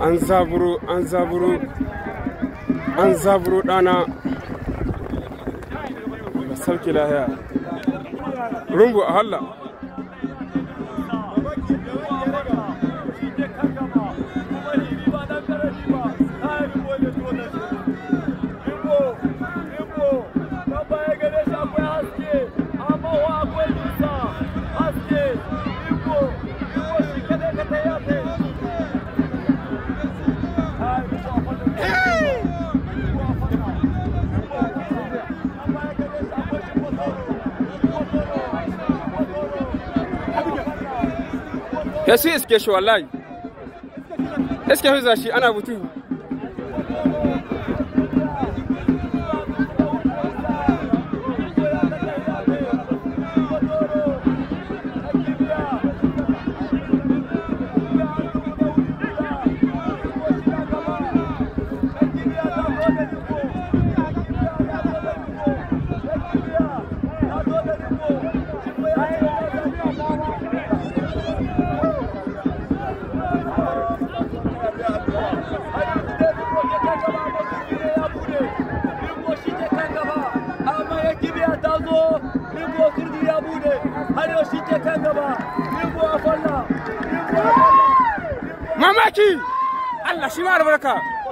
An zaburo, an zaburo, an zaburo ɗana. Sarki lahiya. Rungu a halla. Ya su iske shi wallahi. Iske shi shi ana butu. Mamaki! Allah shi ma albarka!